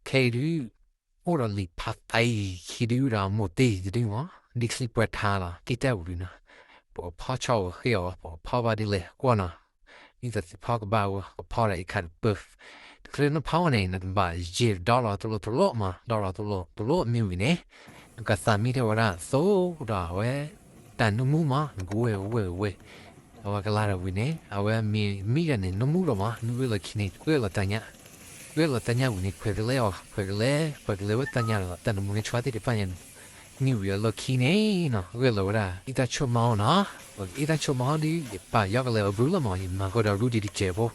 ခဲအံၤဒုး အိၣ်ဒီးလံာ်ဖးသးအံၤခံဒုဒီးမိၢ်တ့ၢ်တဒုမး ဒ်ချံပှဲၤထါလီၤ တ့ၢ်တၢ်ဝံၤနီၤ, ပကဖီၣ်ဆီၣ်ဝဲဃ့အီၤ ပကဖီၣ်ဘၣ်ဒ်လဲၣ်ကွၢ်နီၤ, ဒ်သိးသုဖီၣ်ကဘၣ်ဝဲ ပကဖီၣ်ဒီးအံၤခါတပၢၢ်, တချုးနဖီၣ်ဝဲန့ၣ် နကဘၣ်ယံာ်ဒီလီၤတလိၣ်တလိၣ်မး ဒီလီၤတလိၣ်တလိၣ်မ့ၢ်ဝံၤန့ၣ်, နကသးမံထဲဝဲဒၣ်သိဒီးအဝဲ တၢ်နၢမူမး နကဝဲၢ်ဝဲၢ်ဝဲၢ် အဝဲကလါဒီးဝံၤန့ၣ် အဝဲမ့ၢ်မံဒီးန့ၣ် နၢမူဒီးမး နဂဲၤလီၤခံန့ၣ် ဂဲၤလီၤတၢ်ညၣ်, ဂဲၤလီၤတၢ်ညၣ်ဝံၤန့ၣ် ခွဲးကလဲအီၤ ခွဲးကလဲ ခွဲးကလဲဝဲတၢ်ညၣ်ဒီး တၢ်နၢမူန့ၢ်ဆှီသ့ၣ်တဖၣ်ညါန့ၣ်, မ့ၢ်ဝံၤအလီၢ်ခံန့ၣ်နီၤ ဂဲၤလီၤဝဲဒၣ် အံသၣ်ဆိၣ်မီနီၤ, အံသၣ်ဆိၣ်မီဒီး ယပာ်ယီကလဲအဘုလီၤမး ယမၤဃီဒီးရူဒံးတစဲးဖိ,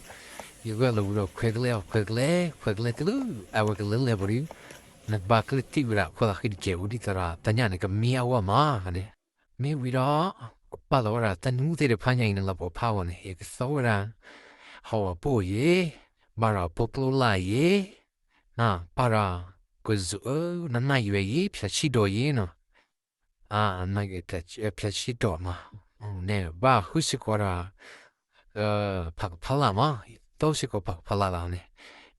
ယဂဲၤလီၤဝံၤဒီး ခွဲးကလဲအီၤ ခွဲးကလဲ ခွဲးကလဲတုၤလၢ အဝဲကလဲလဲၣ်ဘၣ်ဒီး နကဘၣ်ကျဲတံၢ်ဝဲဒၣ်ခိၣ်သးဃံတစဲးဖိ ဒ်သိးဒီးတၢ်ညၣ်န့ၣ် ကမံအဝဲမးန့ၣ်, မ့ၢ်ဝံၤဒီး ကပာ်လီၤဝဲဒၣ်တၢ်နၢမူသ့ၣ်တဖၣ်ညါအံၤန့ၣ်လီၤ ပကဖီၣ်ဝဲန့ၣ် ယကသီဝဲဒၣ် ဟီၣ်ဝီပိၢ်ယ့ၤ, ဘၣ်ဒီးပိာ်ကျိလၢ်ယ့ၤ, ပာ်ဒီး ကစၢၢ် နနၢ်ယွဲယ့ၤ ဖၠၣ်ဆံၣ်ဒီးယ့ၤနီၤ, နၢ်ယွဲ ဖၠၣ်ဆံၣ်ဒီးမး, န့ၣ်ဘၣ်ဃုစ့ၢ်ကီးဒီး ဖးကဖီလာ်မး, သီစ့ၢ်ကီးဖးကဖီလာ်လီၤန့ၣ်,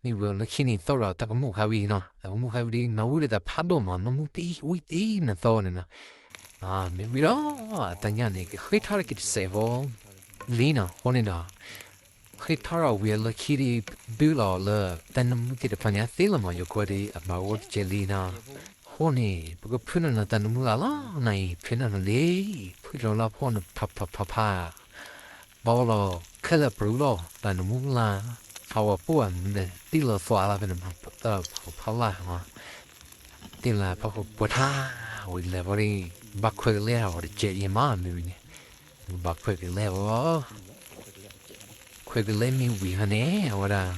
မ့ၢ်ဝံၤလၢခံန့ၣ် သီဒီးတၢ်ကမူၣ်ခါဝံၤနီၤ, တၢ်ကမူၣ်ခါဝံၤဒီး နၢမူဒီးတၢ်ဖးဒိၣ်မး နၢမူတံၢ်ဝံတံၢ်နသီန့ၣ်နီၤ, မ့ၢ်ဝံၤဒီး တၢ်ညၣ်န့ၣ် ကဃ့ထီၣ်တက့ၤတစဲးဖိ လံနီၤ, အဃိန့ၣ်ဒီး ဃ့ထီၣ်ဒီးဝံၤအလီၢ်ခံဒီး ဘုလီၤလၢ တၢ်နၢမူသ့ၣ်တဖၣ်ညါသ့လီၤမး ယကွၢ်ဒီး အမၤအိၣ်တကဲလံနီၤ, အဃိန့ၣ် ပကဖုၣ်နီၤနတၢ်နၢမူလၢ်လီၤ နၤအံၤ ဖုၣ်နီၤနလံ, ဖုၣ်လီၤလၢဖှိၣ်နဖးဖးဖးဖး ဘၣ်လီၤခဲလၢာ်ပရူလီၤ တၢ်နၢမူလၢ်, ဟီၣ်ဝီပိၢ်ဧါ နတံၢ်လီၤသွးလၢဖဲန့ၣ်မး ပတၢ်ဖးဖးလၢ်မး, တ့ၢ်လၢဖီခိၣ်ပှဲၤထါဝံၤလဲၤဘၣ်ဒီး ဘၣ်ခွဲးကလဲအီၤတစဲးအံၤမး မ့ၢ်ဝံၤန့ၣ်, ဘၣ်ခွဲးကလဲအီၤ ခွဲးကလဲမ့ၢ်ဝံၤဟါန့ၣ် အဝဲဒၣ်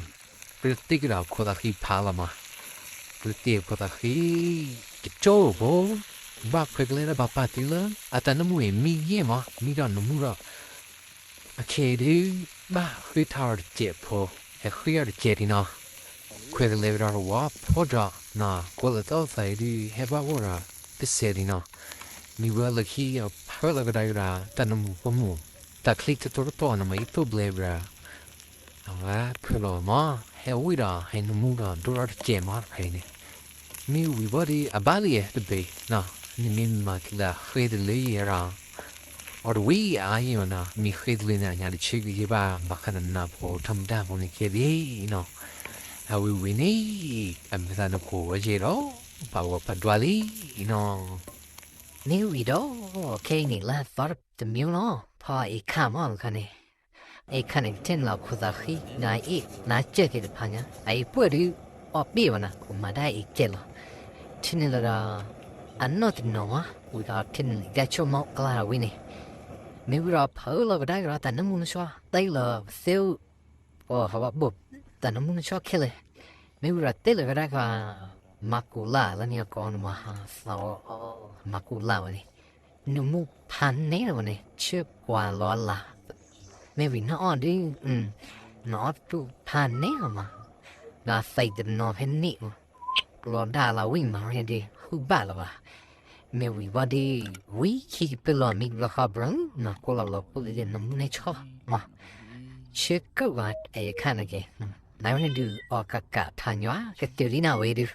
ကြၢးတ့ၢ်ကဒီးခိၣ်သးဃံဖးလီၤမး, ကြၢးတ့ၢ်ခိၣ်သးဃံ တကၠိဖိ, ဘၣ်ခွဲးကလဲဒီးဘၣ်ပာ်တုၤလၢ အတၢ်နၢမူအံၤမံယဲၢ်မး မံဒီးနၢမူဒီး အခဲအံၤဒုး ဘၣ်ဃ့ထီၣ်အီၤတစဲးဖိ, ဟဲဃ့အီၤတစဲးဒံးနီၤ, ခွဲးကလဲဝဲဒီးတဝီဖိဒီး နကွၢ်လၢတၢ်အိၣ်သးအံၤဒုး ဟဲဘၣ်အိၣ်ဒီးတစဲးဒံးနီၤ, မ့ၢ်ဝဲလၢခံအဖၢလီၤကဒါက့ၤဒီး တၢ်နၢမူပိာ်မုၣ် တၢ်ချံတတီတတီန့ၣ်မး ယသိၣ်ဘျဲးဝဲဒီး အဝဲဖၢလီၤမး ဟဲဝံၤဒီး ဟဲနၢမူဒီးဒိၣ်ထီၣ်တစဲးမးတခါအံၤန့ၣ်, မ့ၢ်ဝံၤဘၣ်ဒီး အဘၣ်လံတဘ့ၣ်နီၤ, နမ့ၢ်မၤက့ၤလၢဃ့တလၢယဲဒီး အီၤတဝံၤအါယဲမးနီၤ, မ့ၢ်ဃ့တလၢန့ၣ် အညါတဆၢက့ၤယဲဘၣ် ဘၣ်ဃးနနၢ်ဖိထီၣ်မတၢ်ဖိန့ၣ်ကဲလံနီၤ, အဝံၤဝံၤန့ၣ် အမဲာ်သးနကိးဝဲယဲဒီး ပာ်ဂီၤပာ်ဒွးလံနီၤ, မ့ၢ်ဝံၤဒီး ခဲအံၤန့ၣ် လၢသီတမံၤလီၤ ဖီအ့ၣ်ခၣ်မးတခါန့ၣ် အ့ၣ်ခၣ်န့ၣ် ကထံၣ်န့ၢ်လီၤခိၣ်သးဃံ ဒီးအ့ၣ် နၤစၢၢ်သ့ၣ်တဖၣ်ညါ အအ့ၣ်ပှဲၤဒုး အီၣ်ပ့ၢ်ဘၣ်နၤ ကမၤဒၣ်အ့ၣ်ကဲလီၤ, ထံၣ်န့ၢ်လီၤဒီး အနီၢ်တနီၤမး ဝံၤဒီးထံၣ်န့ၢ်လီၤ ကၢ်ဆိၣ်မီၢ်ကျါဝံၤန့ၣ်, မ့ၢ်ဝံၤဒီးဖးအၢၣ်လီၤကဒါက့ၤဒီး တၢ်နၢမူနဆီ တၢ်အံၤလီၤ သ့ၣ်အိၣ် ပှၤဟးဘၣ်ဘိၣ် တၢ်နၢမူနဆီခဲလၢာ်, မ့ၢ်ဝံၤဒီးတဲလီၤကဒါက့ၤ မၤကူးလၢ်လၢန့ၣ်အကိးန့ၣ်မး သီ မၤကူးလၢ်ဝဲန့ၣ် နမူဖးန့ၢ်လီၤဝဲန့ၣ် ဆၢကွၢ်လီၤအလၢ်, မ့ၢ်ဝံၤနအီၣ်ဒုး နအီၣ်တတူၢ်ဖးန့ၢ်လီၤမး, ဒီးသံးတနီၤဖဲန့ၣ်မး, လီၤဒၣ်လီၤဝံၣ်မးဝဲဒုး ဟုၣ်ဘၣ်လၢၤဘၣ်, မ့ၢ်ဝံၤဘၣ်ဒုး ဝံၤခံကပၢၢ်လီၤမံဘျီဃီဘြၢ နကိးလီၤလီၤပှၤလၢနမူန့ၢ်ဆီမး, ဆၢကၢၣ်ဘၣ်အအ့ၣ်ခၣ်န့ၣ်က့ၤ, နဝဲန့ၣ်ဒုး အီၣ်ကးကးထါညီ ကတၢၢ်လံနၤဝဲဒုး